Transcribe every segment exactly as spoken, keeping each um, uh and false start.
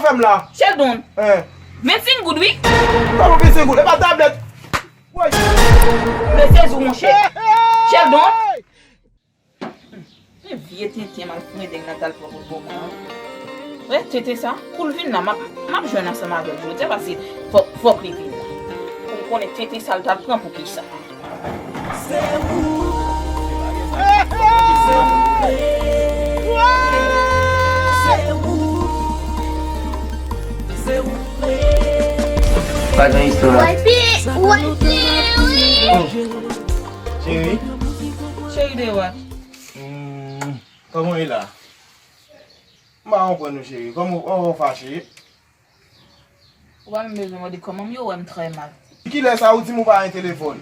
Fè m la. Sheldon. Hein. Vennsenk goud, wi. Kòman vennsenk goud? E pa tablèt. Woy. Mesye zou, monchè. Sheldon. Men vye tenten m al foure deng nan tal pran pou l bon mwen an. Wè tenten sa, kou l vin la, m ap, m ap jwenn ansanm avè l jodi a, paske fòk, fòk li vin la. Pou m konnen tenten sa l t al pran pou kisa. Se ou. Se ou. Se ou. Se ou. Pa gen istwa. Wifey, wifey, wi. Cheri. Cheri de wa. Hmm, kòman w ye la? M pa konprann ou, cheri. Kòman w, w fache? Ou pa menm bezwen mande kòman m ye, ou wè m trè mal. Kilè sa ou di m ou pa gen telefòn?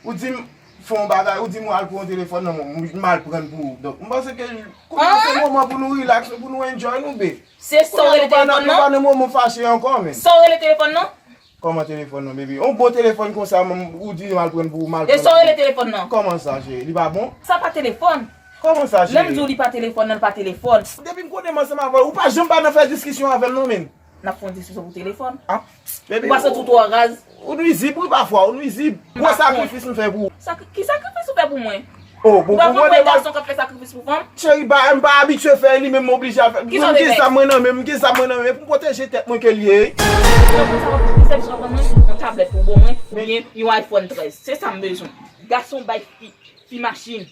Ou di m fè yon bagay, ou di m ou al pran yon telefòn nan men m, m al pran l pou ou. Donk, m panse ke kounye a se moman pou nou relax, pou nou enjoy nou, be. Se sa w rele telefòn nan? Nou pa nan moman fache ankò, men. Sa w rele telefòn nan? Kòman telefòn nan, baby? Yon bon telefòn konsa, m, ou di m al pran l pou ou, m al pran l pou ou. E sa w rele telefòn nan? Kòman sa, cheri? Li pa bon? Sa pa telefòn. Kòman sa, cheri? Lè m di w li pa telefòn nan, li pa telefòn. Depi m konnen m ansanm avè w, ou pa janm pa nan fè diskisyon avè m non, men. N ap fè yon diskisyon pou telefòn. Ah, baby, ou pa santi w twò raz? Ou nwizib, wi, pafwa, ou nwizib. Gwo sakrifis m fè pou ou. Sakri-, ki sakrifis ou fè pou mwen? Oh, bon, ou pa konn wè gason k ap fè sakrifis pou fanm? Cheri, ba, m pa abitye fè li, men m oblije a fè. Ki sa w te fè? M gen zam mwen nan men m, m gen zam mwen nan men m, pou m pwoteje tèt mwen ke l ye. Donk, ou sa w ap, ou sèvis w ap ban mwen yon tablèt pou bon mwen, oubyen yon iPhone trèz. Se sa m bezwen. Gason bay fi, fi machin,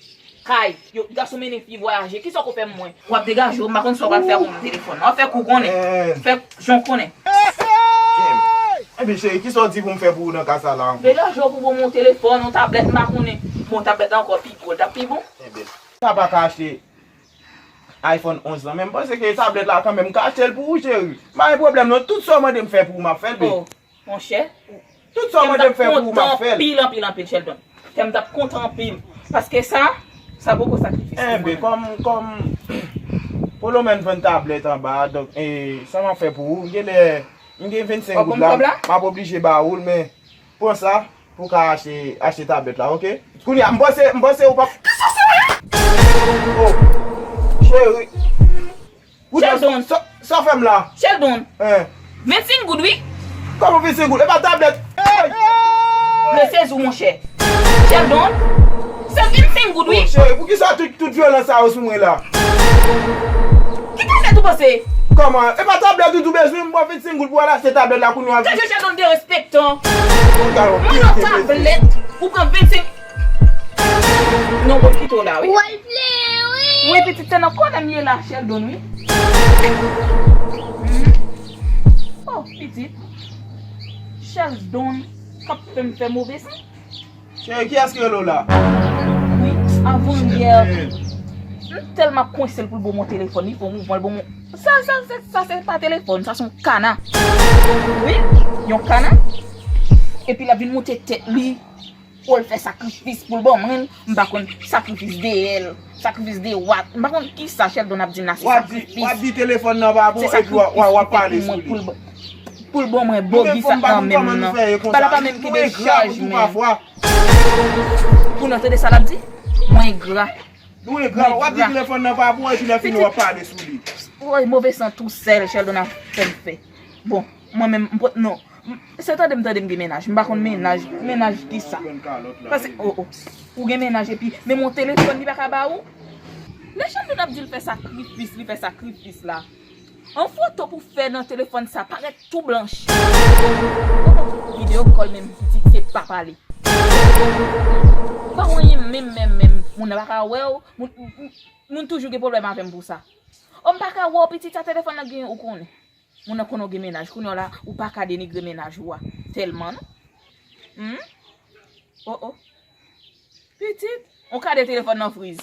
kay, yo, gason mennen fi vwayaje. Kisa w ko fè mwen? W ap degaje w, m pa konn sa w pral fè pou mwen telefòn. W ap fè kou konnen. Fè jan w konnen. Ebyen, cheri, kisa w di pou m fè pou ou nan ka sa la ankò? Degaje w pou bon mwen telefòn, yon tablèt, m pa konnen. Bon, tablèt la ankò pi gwo, l t ap pi bon. Ebyen, sa pa ka achte iPhone onz lan, men m panse ke tablèt la kanmenm, m ka achte l pou ou, cheri. M pa gen pwoblèm non, tout sa w mande m fè pou ou, m ap fè l, be. Oh, monchè. Tout sa w mande m fè pou ou, m ap fè l. Anpil, anpil, anpil, Sheldon. Kè m t ap kontan anpil. Paske sa, sa poko sakrifis pou mwen. Enben, kòm, kòm Polo Man vann tablèt anba a, donk, e, sa m ap fè pou ou, m gen lè, m gen vennsenk goud la, m ap oblije ba ou l, men pran sa pou w ka achte, achte tablèt la, oke? Kounye a, m panse, m panse ou p ap. Oh, cheri. Sheldon. Sa, sa w fè m la? Sheldon. Hein. Vennsenk goud, wi. Kòman vennsenk goud? E pa tablèt. Hey! Mesye zou, monchè. Sheldon. Se vennsenk goud, wi. Oh, cheri, poukisa tout, tout vyolans sa yo sou mwen la? Ki tablèt ou panse? Kòman? E pa tablèt ou tou bezwen, m ba w vennsenk goud pou w al achte tablèt la kounye a. Gade Sheldon derespektan. Mwen nan tablèt, ou pran vennsenk. Non, bon, kite w la, wi. Wè l vle, wi. Wi, pitit, se nan kòlè m ye la, Sheldon, wi. Mhm. Oh, pitit. Sheldon k ap fè m fè move san. Cheri, kiyès ki rele w la? Wi, avan yè. M tèlman ap kwense l pou l ban mwen telefòn, li fè yon mouvman, l ban mwen. Sa, sa, sa, sa se pa telefòn, sa se yon kana. Wi, yon kana. Epi l ap vin moute tèt li. Pou l fè sakrifis pou l ban mwen, m pa konn sakrifis de èl, sakrifis de wat, m pa konn kisa Sheldon ap di m la, se sakrifis. W ap di, w ap di telefòn nan pa bon epi w ap, w ap, w ap pale sou li. Pou l ban mwen bògis sa nan men m nan. Bagay la pa menm kenbe chaj menm. Pou nou tande sa l ap di, mwen engra. Nou engra, w ap di telefòn nan pa bon epi lè fini w ap pale sou li. Woy, move san tou sèl Sheldon ap fè m fè. Bon, mwen menm, m pot, non. M, se tande m tande m gen mennaj. M pa konn mennaj, mennaj kisa. Paske, oh, oh. Ou gen mennaj epi, menm yon telefòn li pa ka ba ou. Lè Sheldon ap di l fè sakrifis, li fè sakrifis la. Yon foto pou fè nan telefòn sa parèt tou blanch. Ou pa fout videyo kòl menm pitit se pa pale. Pa anyen menm, menm, menm. Moun nan pa ka wè w. Moun, moun, moun toujou gen pwoblèm avè m pou sa. O, m pa ka wè w pitit sa telefòn nan gen ou konnen. Moun nan konnen w gen mennaj. Kounye a la, ou pa ka denigre mennaj ou a. Tèlman, non? Hmm? Oh, oh. Pitit, on kade telefòn nan friz.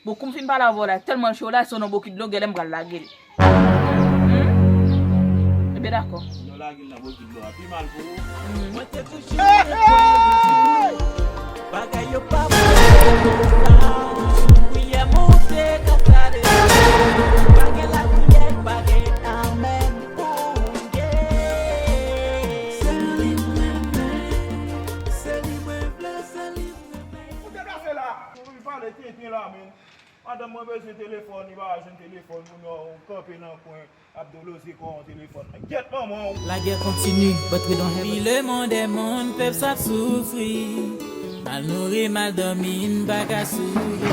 Bon, kou m fin pale avè w la, tèlman l cho la, se yon bokit dlo, genlè m pral lage l. Hmm? Ebyen, dakò. Yo lage l nan bokit dlo a, pi mal pou ou. Hmm. Mwen te toujou rete bagay yo pa pou sa. Priyè monte kasa desann. Pa gen lapriyè, pa gen amèn pou w gen. Se li m renmen, se li mwen vle, se li m renmen. Ou deplase la. Ou vin pale tenten la, men. Madanm mwen bezwen telefòn, li pa jwenn telefòn, kounye a ou kanpe nan kwen, ap doloze kò w telefòn. Gyèt manman w. La guerre continue, but we don't have a... Pi lemonn dèmonn, pèp sa ap soufri. Mal nouri, mal dòmi, n pa ka souri.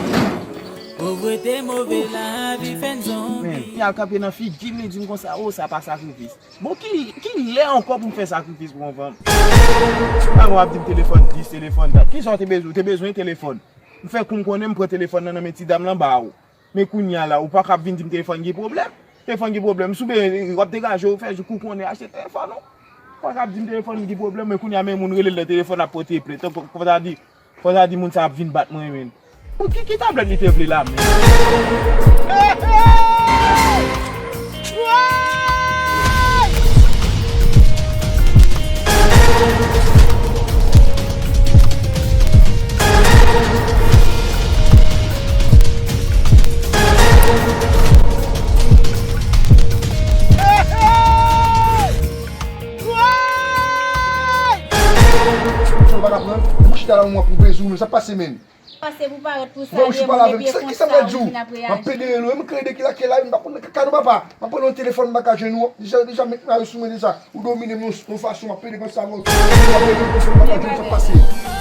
Povrete, move lavi fè n zonbi. Men, li al kanpe nan figi m, li di m konsa, "O, sa pa sakrifis." Bon, ki, ki lè ankò pou m fè sakrifis pou yon fanm? Madanm w ap di m telefòn dis, telefòn dat. Kijan w te bezwen? Ou te bezwen telefòn. M fè kou m konnen, m pran telefòn nan nan men ti dam lan ba ou. Men kounye a la, ou pa ka ap vin di m telefòn gen pwoblèm. Telefòn gen pwoblèm. Si w bezwen, w ap degaje w, fè jou kou konnen, achte telefòn ou. Ou pa ka ap di m telefòn gen pwoblèm, men kounye a men moun rele l nan telefòn ap pote plent. Fò ta di, fò ta di moun sa ap vin bat mwen, men. Bon, ki, ki tablèt li te vle la, men? Ou pa ka pran, ou chita la, ou ap bezwen, men sa pase, men. Pase pou parèt pou salye moun, epi e konsa ou vin ap reyaji. M ap pede rele w, m kreye de ki lakay la, m pa konn kaka non papa. M ap rele w telefòn, m pa ka jwenn ou. Deja, deja, met mayo sou mwen deja. Ou domine m yon, yon fason, m ap pede konsa avè w. M ap rele w telefòn, m pa ka jwenn ou, sa k pase?